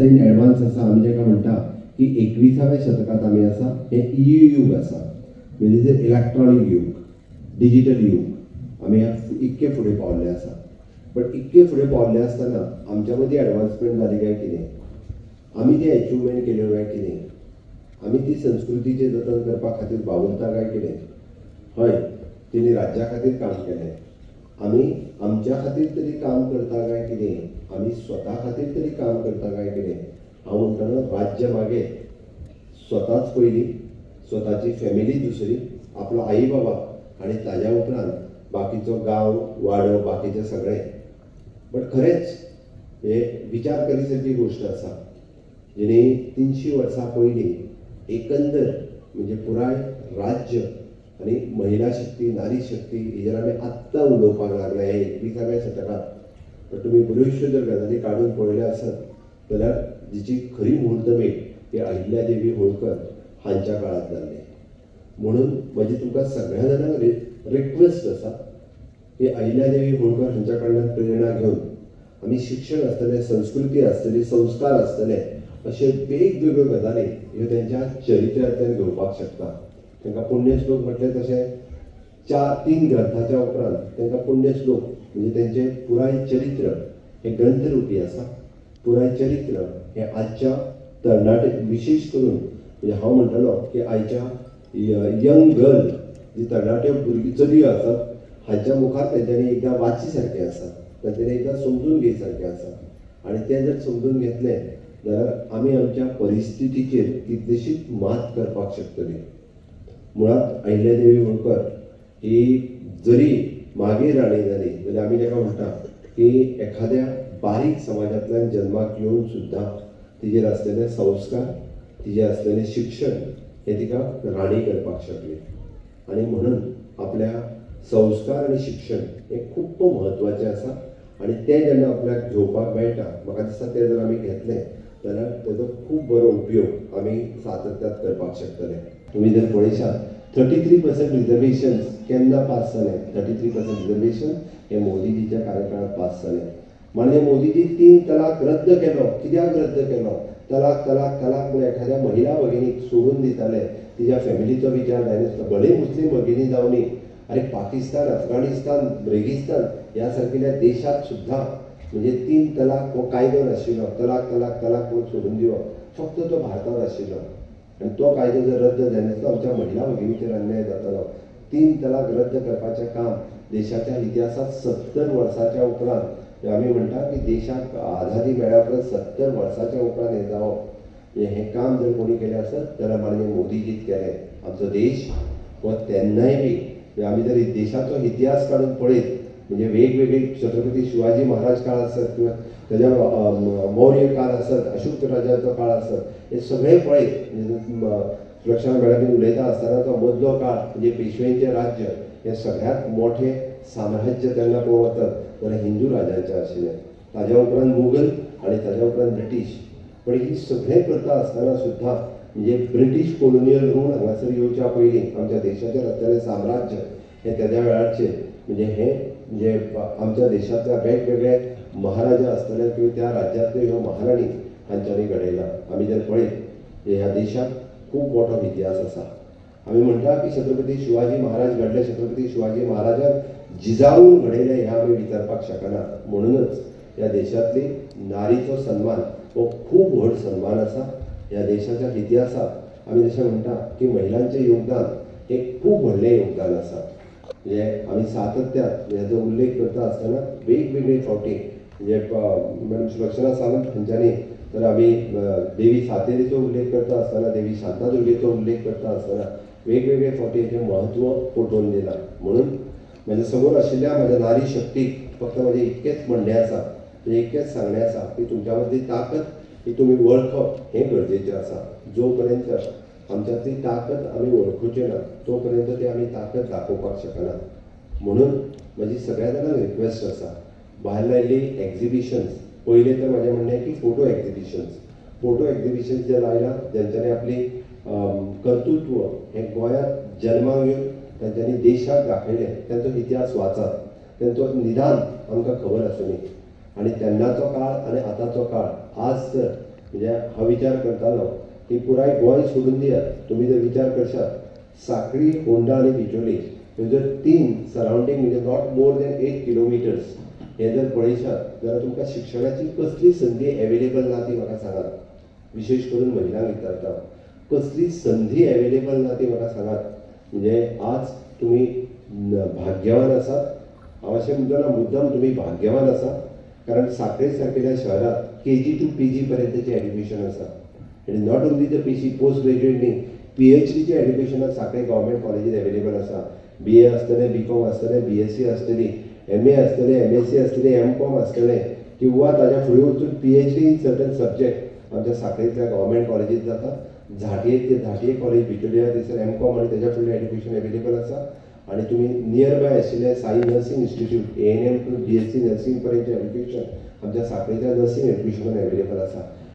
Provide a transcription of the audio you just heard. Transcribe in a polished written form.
आसा in advance आसा. आमी जाका म्हणटा की 21व्या शतकांत आमी आसा, हें ई यूग आसा, म्हणजे इलेक्ट्रॉनीक यूग, डिजीटल यूग, आमी इतके फुडें पावल्ले आसा. बट इतके फुडें पावल्ले आसतना आमच्या मदीं एडवान्समेंट जाली काय कितें, आमी तें एचिवमेंट केल्यो काय कितें, आमी ती संस्कृतीचें जतन करपा खातीर वावुरता काय कितें? हय, तेणी राज्या खातीर काम केलें, आमी आमच्या खातीर तरी काम करता काय कितें, आमी स्वता खातीर तरी काम करता काय कितें? हांव म्हणटलो राज्य मागीर, स्वताच पयलीं, स्वताची फॅमिली दुसरी, आपलो आई बाबा आनी ताज्या उपरांत बाकीचो गांव वाडो बाकीचें सगळें. बट खरेंच हे विचार करी सारकी गोश्ट आसा, जिणे 300 वर्सां पयलीं एकंदर म्हणजे पुराय राज्य आनी महिला शक्ती, नारी शक्ती हेजेर आमी आत्तां उलोवपाक लागल्या ह्या 21व्या शतकांत. पण तुमी बऱ्योचश्यो जर गजाली काडून पळयल्यो आसत जाल्यार जिची खरी मुहूर्तमेढ ही अहिल्यादेवी होळकर हांच्या काळांत जाल्ली. म्हणून म्हजी तुमकां सगळ्या जाणांक रिक्वेस्ट आसा की अहिल्यादेवी होळकर हांच्या कडल्यान प्रेरणा घेवन आमी शिक्षण आसतलें, संस्कृती आसतली, संस्कार आसतले, अशे वेगवेगळ्यो गजाली ह्यो तेंच्या चरित्रांतल्यान घेवपाक शकता. तांकां पुण्यश्लोक म्हटलें तशें 4-3 ग्रंथाच्या उपरांत तांकां पुण्यश्लोक म्हणजे तेंचें पुराय चरित्र हें ग्रंथरुपी आसा. पुराय चरित्र हें आजच्या तरणाटे, विशेश करून म्हणजे हांव म्हणटलो की आयच्या यंग गर्ल जी तरणाट्यो भुरगीं चलयो आसात हांच्या मुखार तेंच्यांनी एकदां वाची सारकें आसा, तांच्यांनी एकदां समजून घेय सारकें आसा. आनी तें जर समजून घेतलें जाल्यार आमी आमच्या परिस्थितीचेर कितलीशीच मात करपाक शकतली. मुळांत अहिल्यादेवी होळकर ही जरी मागीर राणी जाली जाल्यार आमी ताका म्हणटा की एखाद्या बारीक समाजांतल्यान जन्माक येवन सुद्दां तिजेर आसलेले संस्कार, तिजेर आसलेलें शिक्षण हें तिका राणी करपाक शकलें. आनी म्हणून आपल्या संस्कार आनी शिक्षण हें खूब म्हत्वाचें आसा आनी तें जेन्ना आपल्याक घेवपाक मेळटा, म्हाका दिसता तें जर आमी घेतलें जाल्यार तेजो खूब बरो उपयोग आमी सातत्यात करपाक शकतले. तुमी जर पळयशात 33% रिजर्वेशन्स केन्ना पास जालें? 33% रिजर्वेशन हें मोदीजीच्या कार्यकाळांत पास जालें. माननीय मोदीजी 3 तलाक रद्द केलो. कित्याक रद्द केलो? तलाक तलाक तलाक म्हूण एखाद्या महिला भगिनीक सोडून दिताले, तिच्या फॅमिलीचो विचार जायनासलो, भले मुस्लीम भगिनी जावनी. आरे पाकिस्तान, अफगाणिस्तान, रेगिस्तान ह्या सारकिल्या देशांत सुद्दां म्हणजे 3 तलाक हो कायदो नाशिल्लो. तलाक तलाक तलाक म्हणून सोडून दिवप फक्त तो भारतांत आशिल्लो आनी तो कायदो जर रद्द जायनासलो आमच्या महिला भगिनीचेर अन्याय जातालो. 3 तलाक रद्द करपाचें काम देशाच्या इतिहासांत 70 वर्सांच्या उपरांत, आमी म्हणटा की देशाक आझादी मेळ्ळ्या उपरांत 70 वर्सांच्या उपरांत हें जावप, हें काम जर कोणी केलें आसत जाल्यार माननीय मोदीजीच केलें. आमचो देश हो तेन्नाय बी आमी जर देशाचो इतिहास काडून पळयत म्हणजे वेगवेगळी छत्रपती शिवाजी महाराज काळ आसत किंवा ताज्या मौर्य काळ आसत, अशोक राजाचो काळ आसत, हे सगळे पळयत म्हणजे सुलक्षणा मॅडमीन उलयता आसतना तो मदलो काळ म्हणजे पेशव्यांचें राज्य हें सगळ्यांत मोठें साम्राज्य तेन्ना पळोवंक वचत जाल्यार हिंदू राजांचें आशिल्लें. ताज्या उपरांत मुगल आनी ताज्या उपरांत ब्रिटीश. पण ही सगळें करता आसतना सुद्दां म्हणजे ब्रिटीश कोलोनियल रूल हांगासर येवच्या पयलीं आमच्या देशाचेर आसलेलें साम्राज्य हें तेद्या वेळारचेर म्हणजे हें म्हणजे आमच्या देशांतल्या वेगवेगळे महाराजा आसतले किंवा त्या राज्यांतल्यो ह्यो महाराणी हांच्यांनी घडयला. आमी जर पळयत ह्या देशाक खूब मोठो इतिहास आसा. आमी म्हणटा की छत्रपती शिवाजी महाराज घडले, छत्रपती शिवाजी महाराजान जिजाऊन घडयलें हें आमी विचारपाक शकना. म्हणूनच ह्या देशांतली नारीचो सन्मान हो खूब व्हड सन्मान आसा. ह्या देशाच्या इतिहासांत आमी जशें म्हणटा की महिलांचें योगदान हें खूब व्हडलें योगदान आसा. म्हणजे आमी सातत्यान हेजो उल्लेख करता आसतना वेगवेगळे फावटी म्हणजे मॅडम सुलक्षणा सावंत हांच्यांनी तर आमी देवी सातेरीचो उल्लेख करता आसतना, देवी शांतादुर्गेचो उल्लेख करता आसतना वेगवेगळे फावटी हेचें म्हत्व पटोवन दिलां. म्हणून म्हज्या समोर आशिल्ल्या म्हज्या नारी शक्तीक फक्त म्हजें इतकेंच म्हणणें आसा, म्हणजे इतकेंच सांगणें आसा की तुमच्या मदली ताकद ही तुमी वळखप हें गरजेचें आसा. जो पर्यंत आमच्यांतली ताकद आमी वळखुचे ना तो पर्यंत ती आमी ताकद दाखोवपाक शकना. म्हणून म्हजी सगळ्या जाणांक रिक्वेस्ट आसा, भायर लायिल्ली एक्झिबिशन्स पयलें तर म्हाजें म्हणणें की फोटो एक्झिबिशन्स, फोटो एक्झिबिशन्स जे लायलां ज्यांच्यांनी आपली कर्तृत्व हें गोंयांत जल्माक येवन तांच्यांनी देशाक दाखयलें, तांचो इतिहास वाचात, तांचो निदान आमकां खबर आसुनी. आनी तेन्नाचो काळ आनी आतांचो काळ, आज तर म्हणजे हांव विचार करतालो की पुराय गोंय सोडून दियात, तुमी जर विचार करशात साखळी, होंडा आनी बिचोली ह्यो जर 3 सरावंडींग म्हणजे not more than 8 kilometres हे जर पळयशात जाल्यार तुमकां शिक्षणाची कसली संदी एवेलेबल ना ती म्हाका सांगात. विशेश करून महिलांक विचारता, कसली संदी एवेलेबल ना ती म्हाका सांगात. म्हणजे आज तुमी भाग्यवान आसात, हांव अशें म्हणटना मुद्दम तुमी भाग्यवान आसा, कारण साखळे सारकेल्या शहरात KG to PG पर्यंतचें एड्युकेशन आसा. आनी not only the PG, post graduate न्ही, PhDचें एड्युकेशन साखळे गव्हर्मेंट कॉलेजीत एवेलेबल आसा. BA आसतलें, BCom आसतलें, BSc आसतली, MA आसतलें, MSc आसतली, MCom आसतलें, किंवा ताज्या फुडें वचून PhD in certain subject आमच्या साखळेंतल्या गव्हर्मेंट कॉलेजीत जाता. झांटये झांटये कॉलेज बिचोलिया थंयसर MCom आनी ताज्या फुडलें एड्युकेशन एवेलेबल आसा. आनी तुमी नियर बाय आशिल्लें Sai nursing institute ANM to BSc nursing पर्यंतचें education आमच्या साखळेच्या नर्सिंग एड्युकेशनान एवेलेबल आसा.